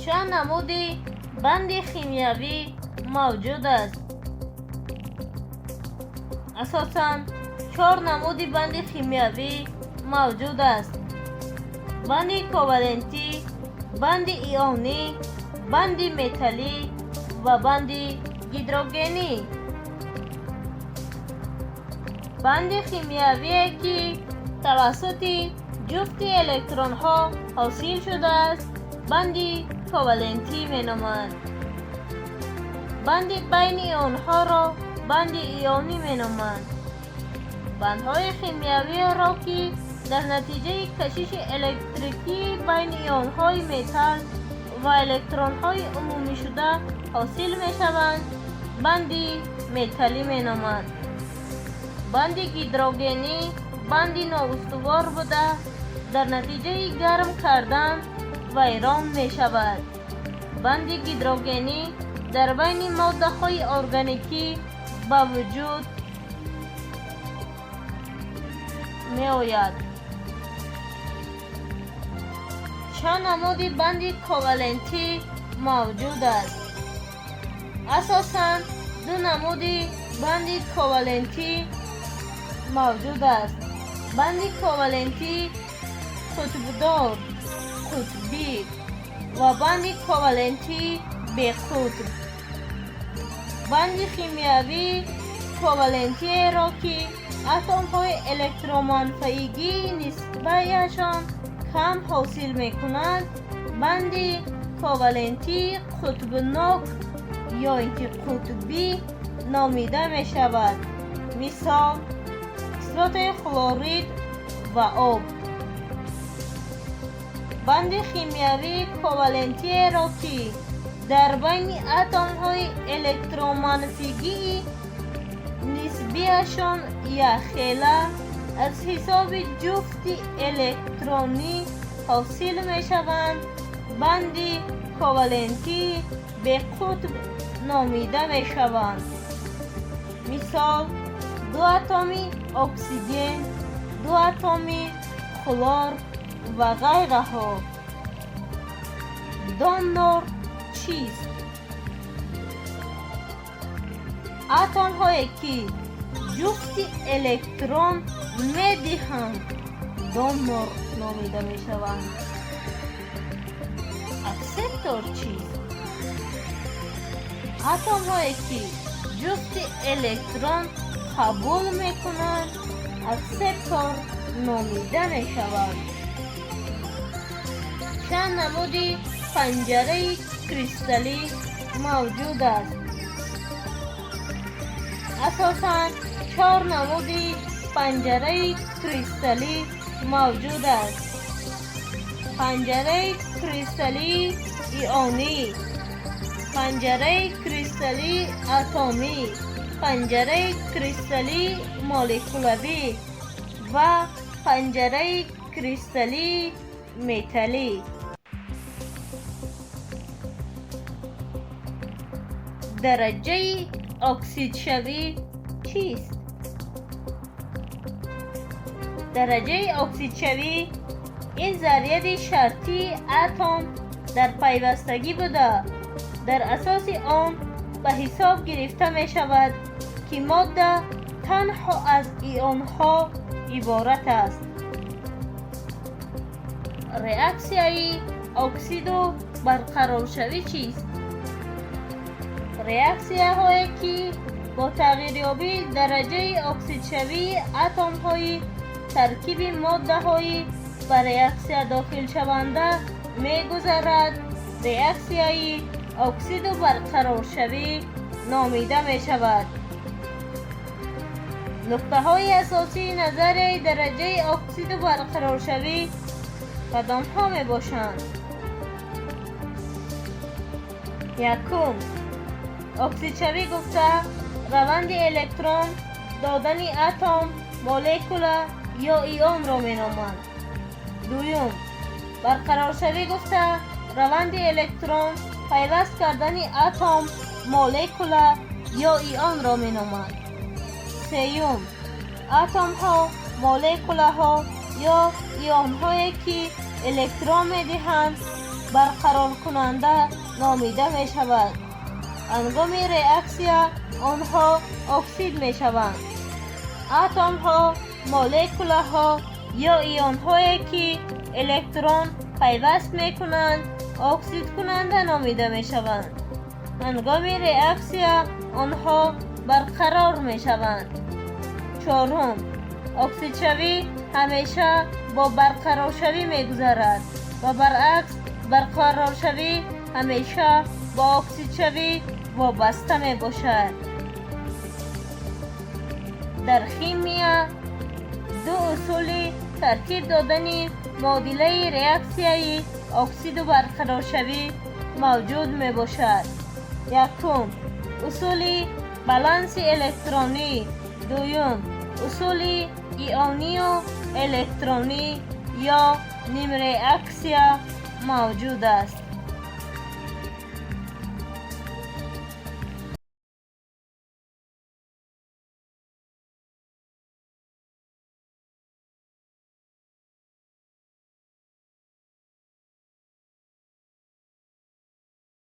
Чанд намуди банди химиявӣ мавҷуд аст? Асосан чор намуди банди химиявӣ мавҷуд аст: банди ковалентӣ, банди ионӣ, банди металлӣ ва банди гидрогенӣ. Банди химиявие, ки тавассути ҷуфти электронҳо ҳосил шудааст, банди ковалентӣ меноманд. Банди байни ионҳоро банди ионӣ меноманд. Бандҳои химиявиро, ки дар натиҷаи кашиши электрикии байни ионҳои металл ва электронҳои умумишуда ҳосил мешаванд, банди металлӣ меноманд. Банди гидрогенӣ банди ноустувор буда, дар натиҷаи гарм кардан вайрон мешавад. Банди гидрогенӣ дар байни моддаҳои органикӣ ба вуҷуд меояд. Чанд намуди банди ковалентӣ мавҷуд аст? Асосан ду намуди банди ковалентӣ мавҷуд аст: банди ковалентӣ қутбдор, қутбӣ ва банди ковалентӣ беқутб. Банди химиявии ковалентиеро, ки атомҳои электроманфиигии нисбияшон кам ҳосил мекунанд, банди ковалентии қутбнок ё ин ки қутбӣ номида мешавад. Мисол: кислотаи хлорид ва об. Банди химиявии ковалентиеро, ки дар байни атомҳои электроманфигии нисбияшон якхела аз ҳисоби ҷуфти электронӣ ҳосил мешаванд, банди ковалентии беқутб номида мешаванд. Мисол: ду атоми оксиген, ду атоми хлор ва ғайраҳо. Донор чист? Атомҳое, ки ҷуфти электрон медиҳанд, донор номида мешаванд. Аксептор чист? Атомҳое, ки ҷуфти электрон қабул мекунанд, аксептор номида мешаванд. Чанд намуди панҷараи кристаллӣ мавҷуд аст? Асосан чор намуди панҷараи кристаллӣ мавҷуд аст: панҷараи кристаллии ионӣ, панҷараи кристаллии атомӣ, панҷараи кристаллии молекулавӣ ва панҷараи кристаллии металлӣ. Дараҷаи оксидшавӣ чист? Дараҷаи оксидшавӣ ин заряди шартии атом дар пайвастагӣ буда, дар асоси он ба ҳисоб гирифта мешавад, ки модда танҳо аз ионҳо иборат аст. Реаксияи оксиду барқароршавӣ чист? Реаксияҳое, ки бо тағйирёбии дараҷаи оксидшавии атомҳои таркиби моддаҳои ба реаксия дохилшаванда мегузарад, реаксияи оксиду барқароршавӣ номида мешавад. Нуқтаҳои асосии назарияи дараҷаи оксиду барқароршавӣ кадомҳо мебошанд? Якум: оксидшавӣ гуфта раванди электрон додани атом, молекула ё ионро меноманд. Дуюм: барқароршавӣ гуфта раванди электрон пайваст кардани атом, молекула ё ионро меноманд. Сеюм: атомҳо, молекулаҳо ё ионҳое, ки электрон медиҳанд, Барқароркунанда номида мешавад. Ҳангоми реаксия онҳо оксид мешаванд. Атомҳо, молекулаҳо ё ионҳое, ки электрон пайваст мекунанд, оксидкунанда номида мешаванд. Ҳангоми реаксия онҳо барқарор мешаванд. Чорум, оксидшавӣ ҳамеша бо барқароршавӣ мегузарад ва баръакс, барқароршавӣ ҳамеша бо оксидшавӣ вобаста мебошад. Дар химия ду усули тартиб додани муодилаи реаксияи оксиду барқароршавӣ мавҷуд мебошад. Якум, усули баланси электронӣ, дуюм, усули ионию электронӣ ё нимреаксия мавҷуд аст.